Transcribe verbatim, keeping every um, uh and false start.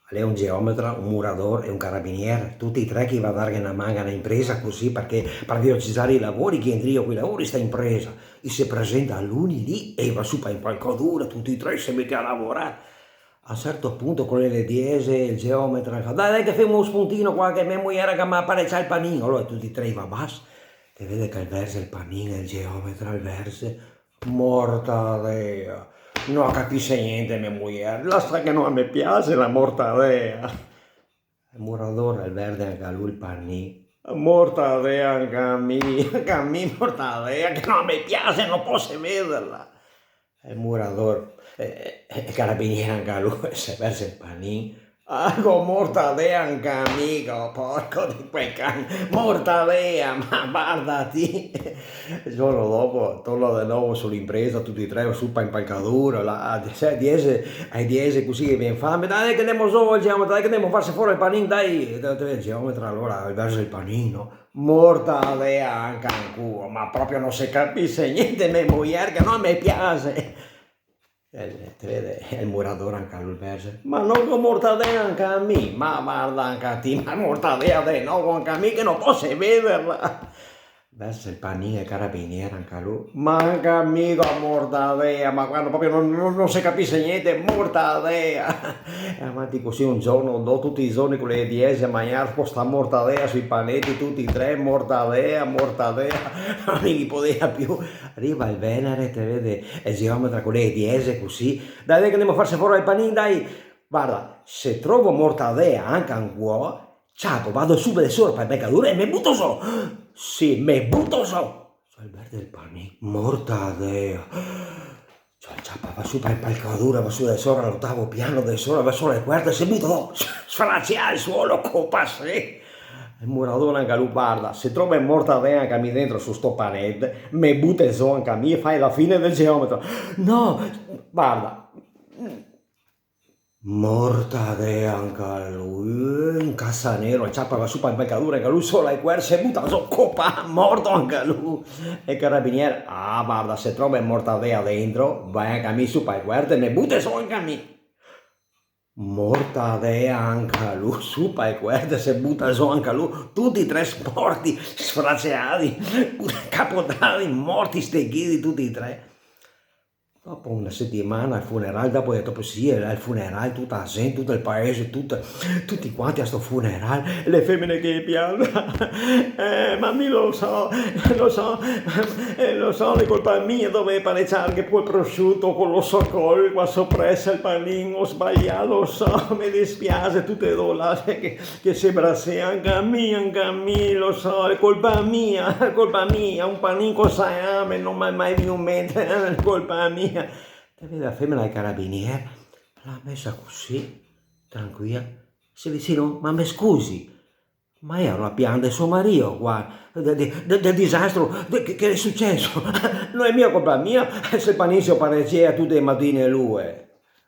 L'è un geometra, un murador e un carabinier, tuti e tre che i va a darghe na man a na impresa cusì, parché par velocizar i lavori, che i è indrio coi lavori sta impresa. I se presenta luni lì e i va su pa impalcadura, tuti e tre i se mete a lavorar. A un certo punto, co le diese, el geometra el fa: "Dai, dai che femo un spuntino qua, che me mujer che me ga parecià el panin." Alora tuti e tre i va bas, te vede che el verze el panin, el geometra el verze: "Mortadea, no capise gnente me mujer, la sa che no me piase la mortadea." El murador el verze anca lu el panin: "Mortadea anca a mi, anca a mi mortadea, che no me piase, no poso vederla." El murador, eh, eh, el carabinier anca lu, se verze el panin: "Ah, go mortadea anca mi, go porco de quel can, mortadea, ma varda ti." El giorno dopo torna de novo su l'impresa, tuti e tre su pa impalcadura, là, a diese, a diese cusì che vien fame: "Dai che ndemo zo, geometra, dai che ndemo farse fora el panin, dai." E te vede el geometra, alora el verze el panin: "Mortadea anca ancuo, ma proprio no se capise gnente me mujer, che no me piase." E te vede el murador anca lu el verze: "Ma no go mortadea anca mi, ma varda anca ti, ma mortadea de novo anca mi, che no poso vederla." Verze el panin el carabinier anca lu: "Ma anca mi go mortadea, ma quando proprio no, no, no se capise gnente, mortadea." E avanti cusì un giorno, do, tuti i giorni co le diese a magnar co sta mortadea sui paneti, tuti e tre: "Mortadea, mortadea." No i podea più. Riva el venere, te vede el geometra co le diese cusì: "Dai, dai che ndemo farse fora el panin, dai." "Varda, se trovo mortadea anca ancuo, ciapo, vado subito de sora pa impalcadura e me buto zo. Sì, me buto zo." Ciò, el verze el panin: "Mortadea." Ciò, el ciapa, va su pa impalcadura, va su de sora, l'otavo piano de sora, va su le querte, se buta zo, sfracia al suolo, copa se. El murador anca lu: "Varda, se trovo mortadea anca mi dentro su sto panet, me bute zo anca mi e fai la fine del geometra." "No, varda." Mortadea anca lu, eh, incasa nero, el ciapa, va su pa impalcadura anca lu, su le querte, se buta zo, copa, morto anca lu. E el carabinier: "Ah, varda, se trovo mortadea dentro, va anca mi su pa le querte, me bute zo anca mi." Mortadea anca lu, su pa le querte, se buta zo anca lu, tuti e tre morti, sfraceadi, capotadi, morti, stechidi tuti e tre. Dopo na setimana al funeral, dopo, dopo sì, al funeral, tuta la gente, tuto el paese, tuto, tuti quanti a sto funeral, le femene che piangono. "Eh, ma mi lo so, lo so, eh, lo so, l'è colpa mia, dovevo pareciar che pol prosciuto co l'osocol qua sopressa el panin, go sbalià, lo so, me dispiase", tute e do là, che che se brasea: "Anca mi, anca mi, lo so, l'è colpa mia, l'è colpa mia, un panin co salame no me ga mai vegnuo in mente, l'è colpa mia." Te vede la femena del carabinier, la mesa cusì, tranquila, se vicina: "Ma me scusi, ma ela la piange so marìo qua, de, de, de, del disastro, de, che, che l'è suceso? No l'è mia colpa mia se el panin se lo parecea tute le matine lu, eh."